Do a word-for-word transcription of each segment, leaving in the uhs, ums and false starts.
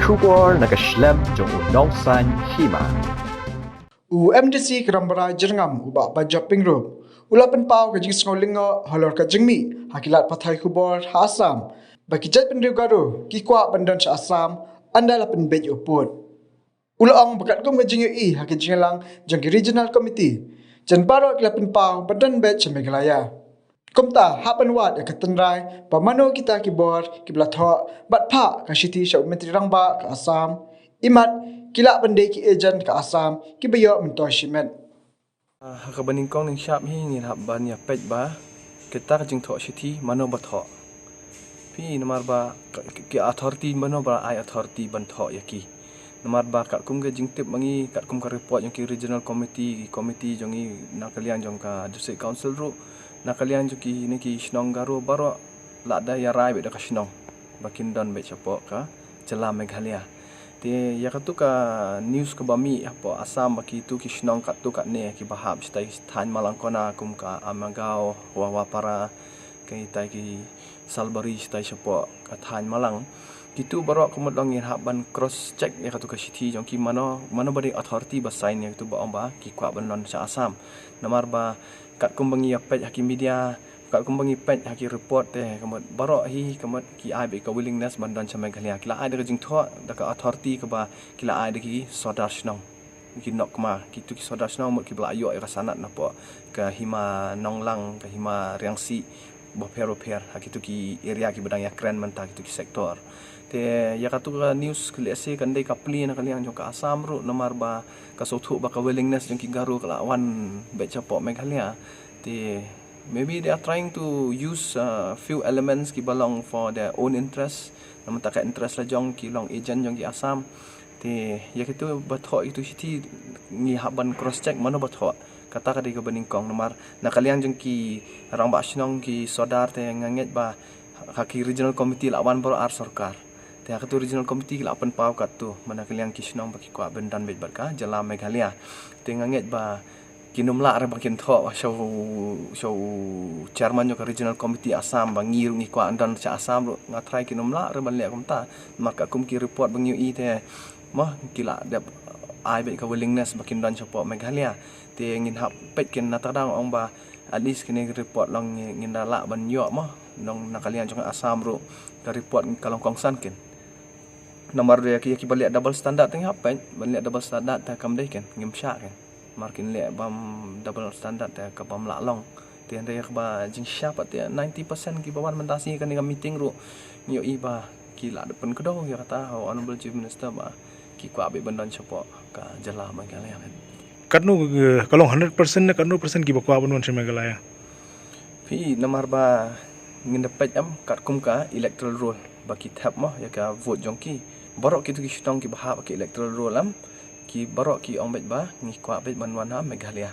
Khubor na ka shlem jong u nongsaiñ hima. U MDC ka Rambrai Jyrngam u Bah Bajop Pyngrope u la pynpaw ka jingsngew lyngngoh halor ka jingmih ha ki lad pathai khubor ha Assam ba ki jaitbynriew Garo ki kwah ban don sha Assam ynda la pynbeit ïa u pud. U la ong ba katkum ka jingïohi ha ka jingïalang jong ki Regional Committee, jan baroh ki la pynpaw ban don beit sha Meghalaya. Kumta hap ban wad ïa ka tynrai ba mano kita ki bor kiba la thoh bad phah ka shithi sha u Myntri Rangbah ka Assam, imat ki lah ban dei ki agent ka Assam kiba ïoh myntoi shimet. Ha kaba nyngkong nyngshap hi ngin hap ban ïa peit ba kita ka jingthoh shithi mano ba thoh. Phi, namar ba ka, ki authority mano ba ai authority ban thoh ïa ki. Namar ba katkum ka jingtip ma ngi, katkum ka report jong ki regional committee, ki committee jong ngi na ka liang jong ka district council ruh, na ka liang jong kine ki shnong Garo baroh, la da ïa rai beit da ka shnong ba kin don beit shapoh ka jylla Meghalaya. Te ïa katu ka news kaba mih hapoh Assam ba kitu ki shnong katto katne kiba hap shatai thaiñ Malangkona kum ka Amgaon, Wawapara, kitai ki Salbari shatai shapoh ka thaiñ Malang. Kitu baroh ka mut long ngin hap ban cross check ïa katu ka shithi jong ki, mano, mano ba dei authority ba sign ïa katu ba ong ba ki kwah ban don sha Assam. Namar ba katkum ba ngi ïa peit ha ki media, katkum ba ngi peit ha ki report te ka mut baroh hi ka mut ki ai beit ka willingness ban don sha Meghalaya. Ki la ai da ka jingthoh, da ka authority kaba ki la ai da ki sordar shnong, ki nongkmie, kitu ki sordar shnong mut kiba la ïoh ïa ka sanad napoh ka hima Nonglang, ka hima Riangsi, bapher bapher, ha kitu ki area kiba dang ïakren mynta, kitu ki sector. Te ïa katu ka news ka lehse kan dei ka plie na ka liang jong ka Assam ruh, namar ba ka sngewthuh ba ka willingness jong ki Garo ka la wan beit shapoh Meghalaya. Te maybe they are trying to use a few elements kiba long for their own interest. Namar ta ka interest la jong ki long agent jong ki Assam. Te ïa kitu ba thoh itu shithi ngi hap ban cross check mano ba thoh. Kata ka dei kaba nyngkong, namar na ka liang jong ki rangbah shnong, ki sordar te nga ngeit ba ha ki regional committee la wan baroh ar sorkar. Te ha katu regional committee ki la pynpaw katto, mano ka liang ki shnong ba ki kwah ban don beit bad ka jylla Meghalaya. Te nga ngeit ba kin ym lah re ba kin thoh sha u, sha u chairman jong ka regional committee Assam ba ngi ruh ngi kwah don sha Assam ruh, nga tharai kin ym lah re ban leh kumta. Namar katkum ki report ba ngi ïohi te, mo, ki la dep ai beit ka willingness ba kin don shapoh Meghalaya. Te ngin hap peit kin, na ta dang ong ba at least kine ki report long ngin, ngin da lah ban ïoh, mo, nong na ka liang jong Assam ruh ka report ka long kongsan kin. Namar ïa ki, ïa kiba leh double standard te ngi hap peit, ban leh double standard te kam dei kin, ngim shah kin. Namar kin leh bam double standard te ka bym lah long. Te hynrei ïa kaba jingshah pat te ninety percent kiba wan mynta sngi kane ka meeting ruh ngi ïohi ba ki la dep pynkdew ïa kata ha u Honorable Chief Minister ba ki kwah beit ban don shapoh ka jylla Meghalaya. Katno, eh, ka long hundred percent ne katno percent kiba kwah ban wan sha Meghalaya? Phi, namar ba ngin da peit em katkum ka electoral roll ba ki thep, mo, ïa ka vote jong ki. Baroh kitu ki shnong kiba hap ka electoral roll em, ki baroh ki ong beit ba ngi kwah beit ban wan ha Meghalaya.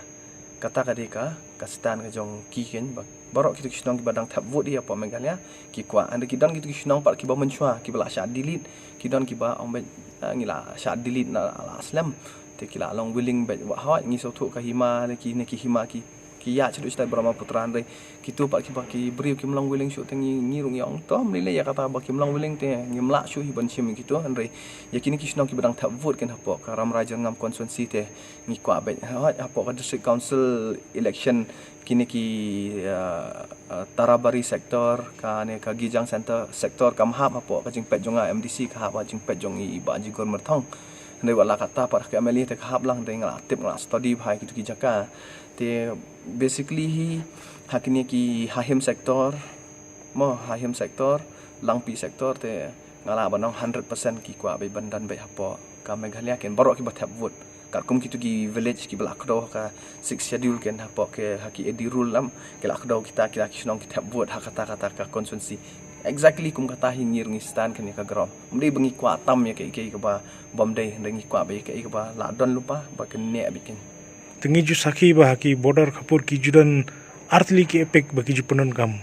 Kata ka dei ka, ka stand ka jong ki ken ba baroh kitu ki shnong kiba dang thep vote ïa hapoh Meghalaya ki kwah. Hynrei ki don kitu ki shnong pat kiba mynshuwa kiba la shah delete, ki don kiba ong beit, ah, ngi la shah delete na la slem. Te ki la long willing beit, wat hoi ngi sngewthuh ka hima ne ki, ne ki hima ki, ki ïaid shaduh shatai Brahmaputra, hynrei kitu pat kiba ki briew kim long willing shuh te ngi, ngi ruh ngi ong to ym lei lei ïa kata ba kim long willing te ngim lah shuh hi ban shim ïa kitu, hynrei ïa kine ki shnong kiba dang thep vote ken hapoh ka Rambrai Jyrngam constituency te ngi kwah beit, hoi hapoh ka district council election kine ki, ah, ah, Tarabari sector, kane ka Gijang center sector kam hap hapoh ka jingpeit jong nga MDC, ka hap ha jingpeit jong i Bah Jigor Myrthong. Hynrei wat la katta pat ha ka MLA te ka hap lang, te nga la tip, nga la study bha ïa kitu ki jaka. Te basically hi ha kine ki Haheim sector, mo, Haheim sector, Langpih sector te nga lah ban ong hundred percent ki kwah beit ban don beit hapoh ka Meghalaya ken, baroh kiba thep vote. Katkum kitu ki village kiba la kdew ha ka Sixth Schedule ken, hapoh ke, ha ki A D rule lam, ki la kdew kita, kita ki shnong ki thep vote ha kata kata ka constituency. Exactly kum kata hi ngi ruh ngi stand ken ïa ka ground. Ym dei ba ngi kwah tam ïa kaei kaei kaba bym dei, hynrei ngi kwah beit ïa kaei kaba la don lypa ba kan neh beit ken. Te ngi ju sakhi ba ha ki border khappud ki ju don artylli ki APEC ba ki ju pyndonkam.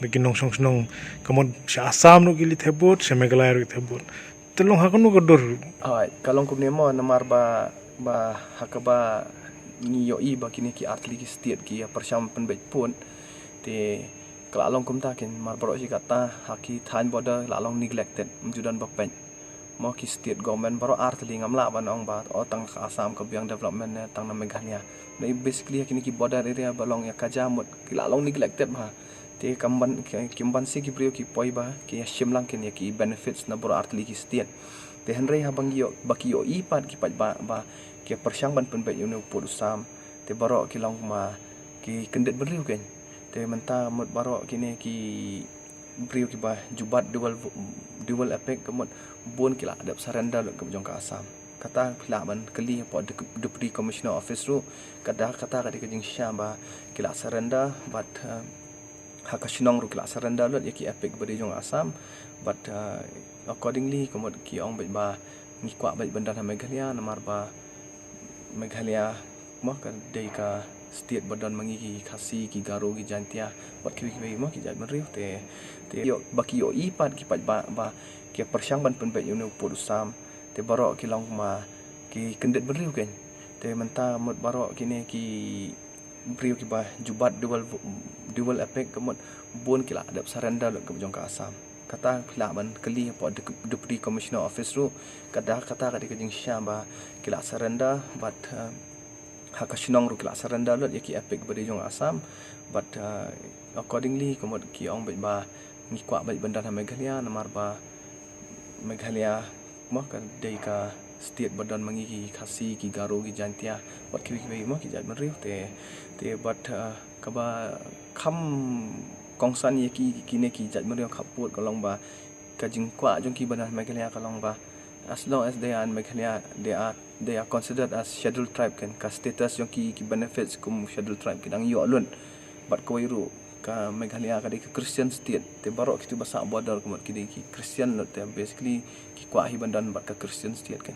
Ba ki nongshong shnong, ka mut sha Assam ruh ki leit thep vote, sha Meghalaya ruh ki thep vote. Te long ha kano ka dur? Hooid, ka long kumne mo, namar ba, ba ha kaba ngi ïohi ba kine ki artylli ki state ki ïa pyrshang pynbeit vote. Te ka la long kumta ken, namar baroh shi katta ha ki thaiñ border la long neglected, ym ju don ba peit. Mo ki state government baroh artylli, ngam lah ban ong ba o tang ka Assam ka biang development ne tang na Meghalaya. Na basically ïa kine ki border area ba long ïa ka jam mut ki la long neglected bha. Te kam ban ki, kim ban sih ki briew ki poi ba ki ïa shim lang kin ïa ki benefits na baroh artylli ki state. Te hynrei haba ngi ïoh, ba ki ïohi pat ki paidbah ba ki pyrshang ban pynbeit ïa une u pud u sam. Te baroh ki long ma ki kyndit bynriew kein. Te mynta mut baroh kine ki briew kiba ju bat dual, dual effect ka mut bun ki la dep surrender lut ka jong ka Assam. Kata phi lah ban kylli hapoh Dep-, Deputy Commissioner Office ruh, kata, kata ka dei ka jingshisha ba ki la surrender, bad, eh, ha ka shnong ruh ki la surrender lut ïa ki effect ba dei jong ka Assam, bad, eh, accordingly ka mut ki ong beit ba ngi kwah beit ban don ha Meghalaya, namar ba Meghalaya mo ka dei ka state ba don ma ngi ki Khasi, ki Garo, ki Jaintia, bad kiwei kiwei mo ki jaitbynriew. Te, te ïoh, ba ki ïohi pat ki paidbah ba ki pyrshang ban pynbeit ïa une u pud u sam. Te baroh ki long ma ki kyndit bynriew kein. Te mynta mut baroh kine ki briew kiba ju bat dual, dual effect ka mut bun ki la dep surrender lut ka jong ka Assam. Kata phi lah ban kylli hapoh Dep-, Deputy Commissioner Office ruh, kata, kata ka dei ka jingshisha ba ki la surrender, bad, eh, ha ka shnong ruh ki la surrender lut ïa ki effect ba dei jong ka Assam, bad, eh, accordingly ka mut ki ong beit ba ngi kwah beit ban don ha Meghalaya, namar ba Meghalaya mo ka dei ka state ba don ma ngi ki Khasi, ki Garo, ki Jaintia, bad kiwei kiwei mo ki jaitbynriew. Te, te bad, eh, kaba kham kongsan ïa ki, kine ki jaitbynriew khappud ka long ba ka jingkwah jong ki ban don ha Meghalaya ka long ba as long as they are in Meghalaya, they are, they are considered as scheduled tribe kein. Ka status jong ki, ki benefits kum scheduled tribe ki dang ïoh lut. Bad kawei ruh ka Meghalaya ka dei ka Christian state. Te baroh kitu ba sah border ka mut ki dei ki Christian lut, te basically ki kwah hi ban don bad ka Christian state kein.